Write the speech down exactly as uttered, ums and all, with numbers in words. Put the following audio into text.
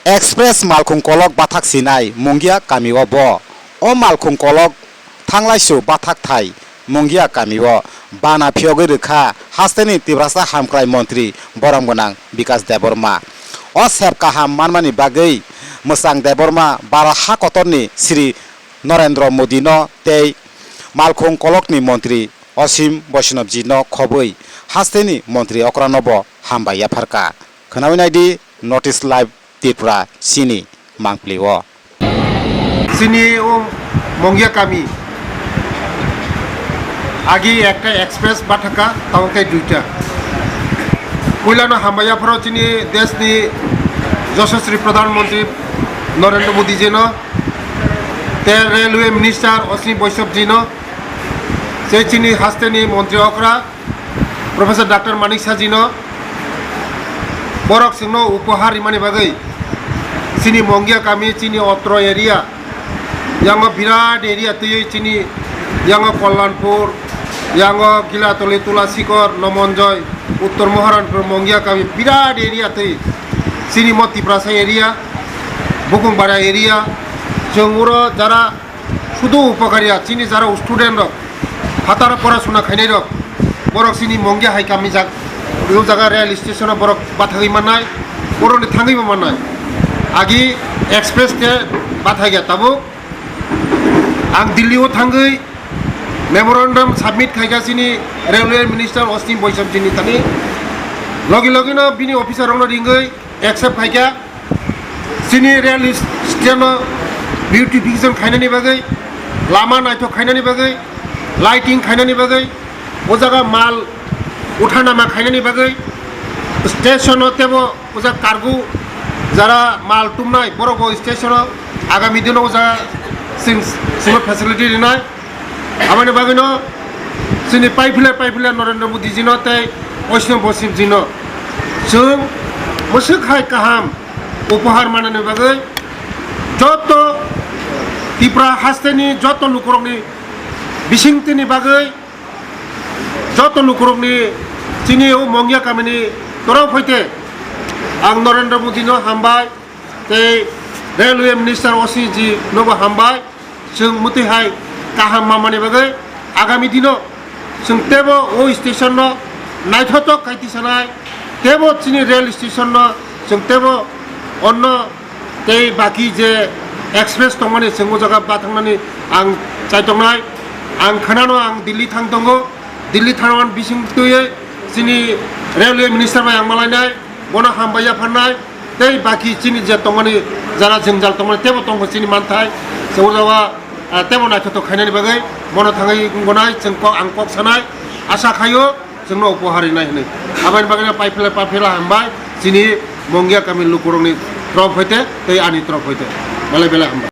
Express malkhung kolok bathak sinai Mungia kamio bo. O malkhung kolok thanglaisu bathak thai Mungia kamio bana phiyogwi rwkha hasteni Tiprasa hamkrai montri borom gwnang Bikas Debbarma. O sep kaham manmani bagwi Mwchang Debbarma bara ha kotorni Sri Narendra Modino tei malkhung kolokni montri Osim Boishnobjino khobwi hasteni montri okranobo hambai yapharkha. Khwnawi naidi North East Live Tripura chini mangpli o. Chini o Mongia kami agi ekta express bathaka, tamo khe duita. Puilano hambai yapharo chini deshni Yashaswi Pradhan Mantri Narendra Modi jino, te Railway Minister Ashwini Vaishnaw jino, se chini hasteni Mantri okra, Professor Doctor Manik Saha jino, borok chwngno upohar rimani bagwi chini Mongia kami, chini otro area, yango birat area twiwi chini yango Kalyanpur, yango Gilatoli, Tulasikor, Nomonjoi, Uttor Moharanpur, Mongia kami birat area twi chini mo Tiprasa area, Bukung Bara area, chwng uro jara sudu upokar ya, chini jara student rok, phataro porasuna khainai rok, borok chini Mongia hai kami jak, o jaga rail station o borok bathagwi mannai, borokni thangwi bo mannai. Agi express te bathagya tabuk. Ang Delhi o thangwi memorandum submit khaikha chini railway minister Ashwini Vaishnaw jini thani. Logi logi no bini officer rokno ringwi accept khaikha. Chini rail station o beautification khainani bagwi, lama naithok khainani bagwi, lighting khainani bagwi, o jaga mal uthanama khainani bagwi, station o tebo o jaga cargo jara mal tumnai borok bo station o agami dino o jaga sing, sing facility rinai. Aboni bagwino chini paiphle paiphle Narendra Modi jino tei Vaishnaw Bosim jino chwng mwswk hai kaham upohar manani bagwi joto Tripura hasteni joto lukurokni bisingtwini bagwi joto lukurokni chini o Mongia kamini torop hoite ang Narendra Modi no hambai tei Railway Minister O C ji nobo hambai. Chwng mwtwi hai kaham mamani bagwi agami dino chwng tebo o station no naithotok khai tisanai, tebo chini rail station no chwng tebo onno tei baki je express tongmani chwng o jaga bathangnani ang chaitongnai. Ang khwnano ang Delhi thang tongo, Delhi thangmani bising twiwi chini railway minister bai ang malainai, bono hambai yapharnai. Tei baki chini je tongmani jara jwngjal tongmani tebo tongkha chini manthai. Chwng o jaga, ah, tebo naithotok khainani bagwi bono thangwi wngnai chwng kok, ang kok sanai. Asa khaio chwngno upohar rinai hwnwi. Aboni bagwino paiphle paiphle hambai chini Mongia kami lukurokni torop hoite tei ani torop hoite. Belai belai hambai.